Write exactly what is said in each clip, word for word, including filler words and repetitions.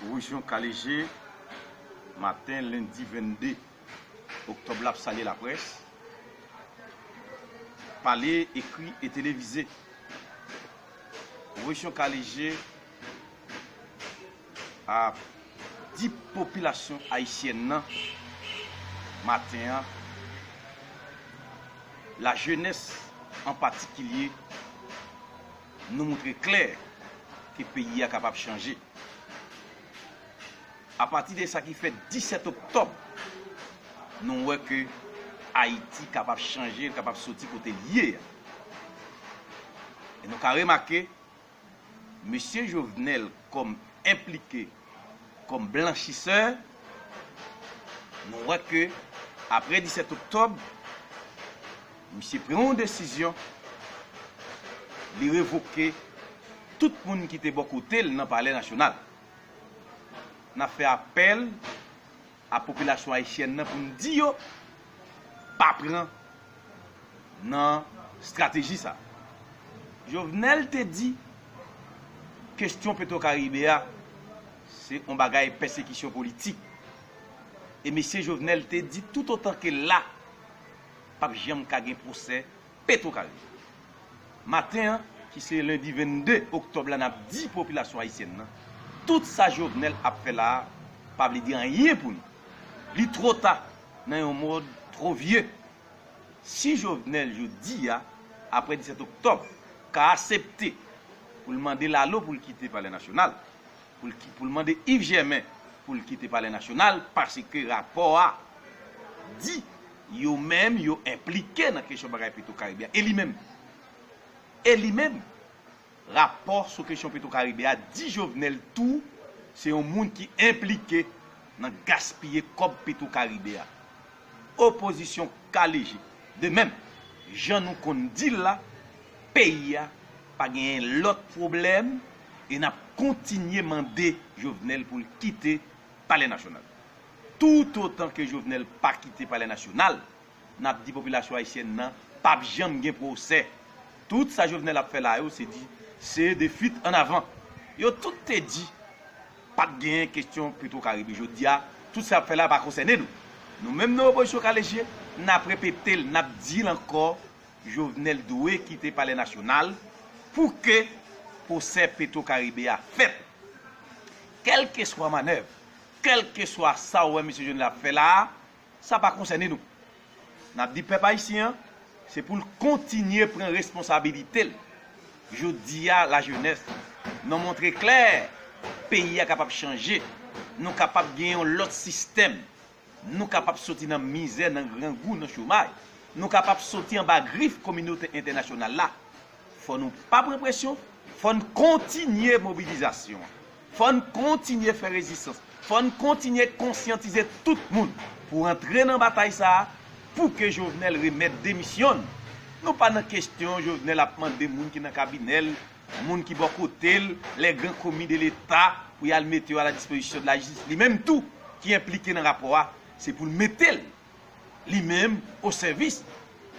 Opozisyon K L G, maten lendi vennde oktòb la, ap salye laprès, pale, ekri e televize. Opozisyon K L G ap di popilasyon ayisyèn nan maten an, lajenès an patikilye, nou montre klè ke peyi a kapab chanje. Apati de sa ki fèt disèt oktòb, nou wè ke Ayiti kapab chanje, l kapab soti kote l ye a. E nou ka remake, mesye Jovenel kòm enplike kòm blanchisè, nou wè ke apre disèt oktòb, misye pran yon desizyon, li revoke tout moun ki te bò kote l nan Palè Nasyonal. N ap fè apèl a popilasyon ayisyèn nan pou n di yo pa pran nan estrateji sa. Jovenel te di kesyon Petro Caribe a se yon bagay pèsekisyon politik. E mesye Jovenel te di toutotan ke la, p ap janm ka gen pwosè Petro Caribe. Maten an, ki se lendi vennde oktòb la, n ap di popilasyon ayisyèn nan, tout sa Jovenel ap fè la a, pa vle di anyen pou nou. Li twò ta, nan yon mond twò vye. Si Jovenel jodi a, apre disèt oktòb, ka aksepte pou l mande Lalo pou l kite Palè Nasyonal, pou l ki, pou l mande Yves Germain pou l kite Palè Nasyonal, paske rapò a di yo menm yo enplike nan kesyon bagay Petro Caribe a. E li menm, e li menm, rapò sou kesyon Petro Caribe a di Jovenel tou se yon moun ki enplike nan gaspiye kòb Petro Caribe a. Opozisyon K L G, de menm, jan nou konn di l la, peyi a pa genyen lòt pwoblèm e n ap kontinye mande Jovenel pou l kite Palè Nasyonal. Toutotan ke Jovenel pa kite Palè Nasyonal, n ap di popilasyon ayisyèn nan p ap janm gen pwosè. Tout sa Jovenel ap fè la yo, se di, se de fuite en avant. Yo tout te di pa t genyen kesyon Petro Caribe. Jodi a, tout sa y ap fè la pa konsène nou. Nou menm nan opozisyon K L G, n ap repete l, n ap di l ankò, Jovenel dwe kite Palè Nasyonal pou ke pwosè Petro Caribe a fèt. Kèlkeswa manèv, kèlkeswa sa w wè mesye Jovenel ap fè la a, sa pa konsène nou. N ap di pèp ayisyen an, se pou l kontinye pran responsabilite l. Jodi a, lajenès, nou montre klè, peyi a kapab chanje. Nou kapab gen yon lòt sistèm. Nou kapab soti nan mizè, nan grangou, nan chomaj. Nou kapab soti anba grif kominote entènasyonal la. Fò nou pa pran presyon, fò n kontinye mobilizasyon an. Fò n kontinye fè rezistans. Fò n kontinye konsyantize tout moun pou antre nan batay sa a, pou ke Jovenel remèt demisyon l. Nou pa nan kesyon Jovenel ap mande moun ki nan kabinè l, moun ki bò kote l, les grands commis de l'État, pou y al mete yo a la dispozisyon de la jistis. Li menm tou ki enplike nan rapò a, se pou l mete l, li menm, o sèvis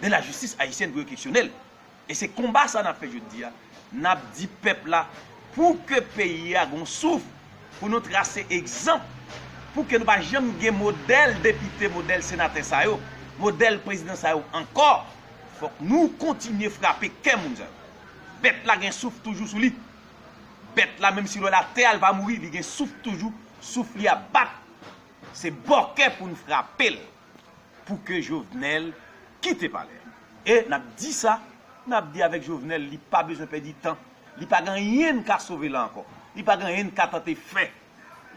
de la jistis ayisyèn pou yo kesyone l. E se konba sa n ap fè jodi a. N ap di pèp la, pou ke peyi a gon souf, pou nou trase egzanp, pou ke nou pa janm gen modèl depite, modèl senatè sa yo, modèl prezidan sa yo ankò, fòk nou kontinye frape kè moun sa yo. Bèt la gen souf toujou sou li. Bèt la, menm si l wè latè a, l pa mouri, li gen souf toujou, souf li ap bat. Se bòkè pou n frape l pou ke Jovenel kite palè a. E n ap di sa, n ap di avèk Jovenel, li pa bezwen pèdi tan. Li pa gen anyen n ka sove la ankò. Li pa gen anyen n ka tante fè.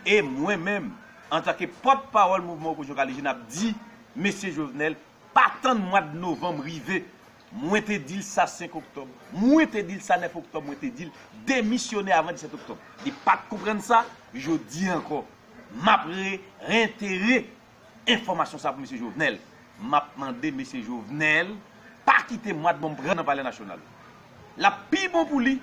E mwen menm, antanke pòtpawòl mouvman opozisyon K L G, n ap di, mesye Jovenel, pa tann mwa d novanm rive. Mwen te di l sa senk oktòb. Mwen te di l sa nèf oktòb. Mwen te di l demisyone avan disèt oktòb. Li pa t konprann sa. Jodi a ankò, m ap re, reyentere enfòmasyon sa pou mesye Jovenel. M ap mande mesye Jovenel pa kite mwa d novanm pran nan Palè Nasyonal. L ap pi bon pou li,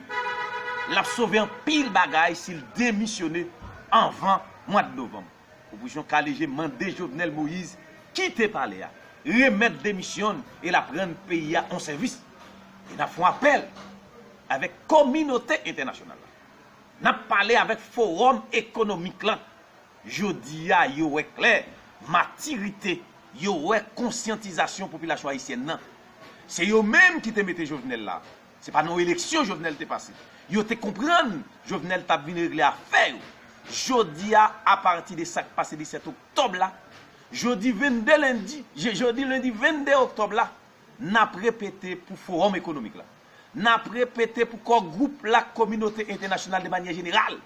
l ap sove anpil bagay si l demisyone anvan mwa d novanm. Opozisyon K L G mande Jovenel Moïse kite palè a, remèt demisyon l e l ap rann peyi a yon sèvis. E n ap fè yon apèl avèk kominote entènasyonal la. N ap pale avèk Fowòm Ekonomik la. Jodi a, yo wè klè matirite, yo wè konsyantizasyon popilasyon ayisyèn nan. Se yo menm ki te mete Jovenel la. Se pa nan yon eleksyon Jovenel te pase. Yo te konprann Jovenel t ap vin regle afè yo. Jodi a, apati de sa k pase disèt oktòb la, jodi vennde lendi, je- jodi lendi vennde oktòb la, n ap repete pou Fowòm Ekonomik la. N ap repete pou Kò Gwoup la, kominote entènasyonal de manyè jeneral.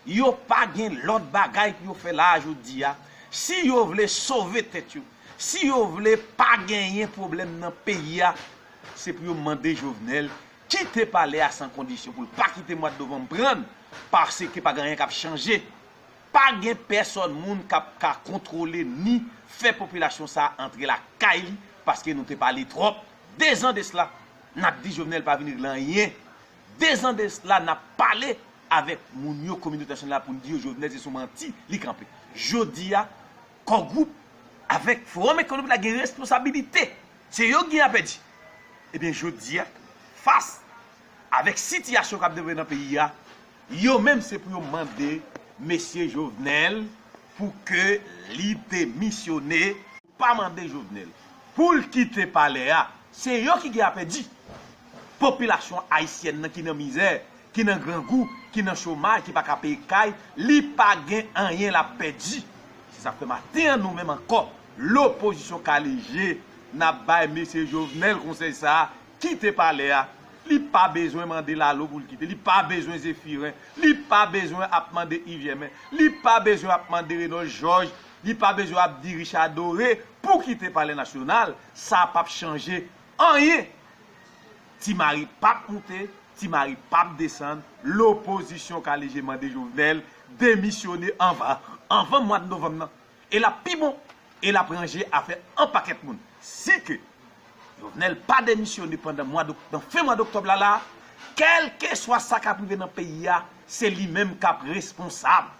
Yo pa gen lòt bagay pou yo fè la a jodi a. Si yo vle sove tèt yo, si yo vle pa genyen pwoblèm nan peyi a, se pou yo mande Jovenel kite palè a san kondisyon, pou l pa kite mwa novanm pran, paske pa gen anyen k ap chanje. Pa gen pèsòn moun k ap ka kontwole ni fè popilasyon sa a antre lakay li, paske nou te pale twòp. Dezan de sila, n ap di Jovenel pa vin regle anyen. Dezan de sila, n ap pale avèk moun yo, kominote entènasyonal la, pou n di yo Jovenel se sou manti li kanpe. Jodi a, Kò Gwoup avèk Fowòm Ekonomik la gen responsabilite. Se yo ki gen a pèdi. Ebyen, jodi a, fas avèk sitiyasyon k ap devlope nan peyi a, yo menm se pou yo mande mesye Jovenel pou ke li demisyone. Pa mande Jovenel pou l kite palè a. Se yo ki gen a pèdi. Popilasyon ayisyèn nan ki nan mizè, ki nan grangou, ki nan chomaj, ki pa ka peye kay, li pa gen anyen l ap pèdi. Se sa k fè maten an nou menm ankò, lopozisyon K L G, n ap bay mesye Jovenel konsèy sa a, kite palè a. Li pa bezwen mande Lalo pou l kite, li pa bezwen Zephirin, li pa bezwen ap mande Yves Germain, li pa bezwen ap mande Renold Georges, li pa bezwen ap di Richard Doré pou kite palè nasyonal. Sa p ap chanje anyen. Ti Mari p ap moute, Ti Mari p ap desann, lopozisyon K L G mande Jovenel demisyone anvan, anvan mwa novanm nan. E l ap pi bon, e l ap ranje afè an pakèt moun. Si ke Jovenel pa demisyone pandan mwa dok- nan fen mwa doktòb la la, kèlkeswa sa k ap rive nan peyi a, se li menm k ap responsab.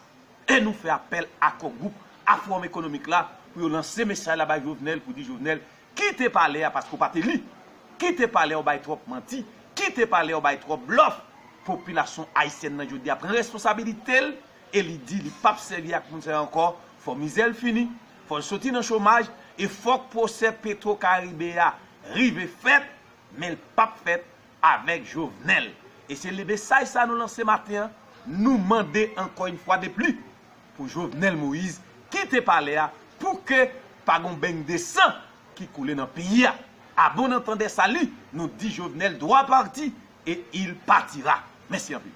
E nou fè apèl a Kò Gwoup, a Fowòm Ekonomik la, pou yo lanse mesaj la bay Jovenel, pou di Jovenel, kite palè a paske w pa te li. Kite palè a, w bay twòp manti. Kite palè a, w bay twòp blòf. Popilasyon ayisyèn nan jodi a pran responsabilite l e li di li p ap sèvi ak moun sa yo ankò. Fò mizè l fini. Fò l soti nan chomaj. E fòk pwosè Petro Caribe a rive fèt, men l p ap fèt avèk Jovenel. E se le mesaj sa nou lanse maten an. Nou mande ankò yon fwa de pli pou Jovenel Moïse kite palè a pou ke pa gon beny de san ki koule nan peyi a. A bon entendeur, salut, nou di Jovenel doit partir et il partira. Mèsi anpil.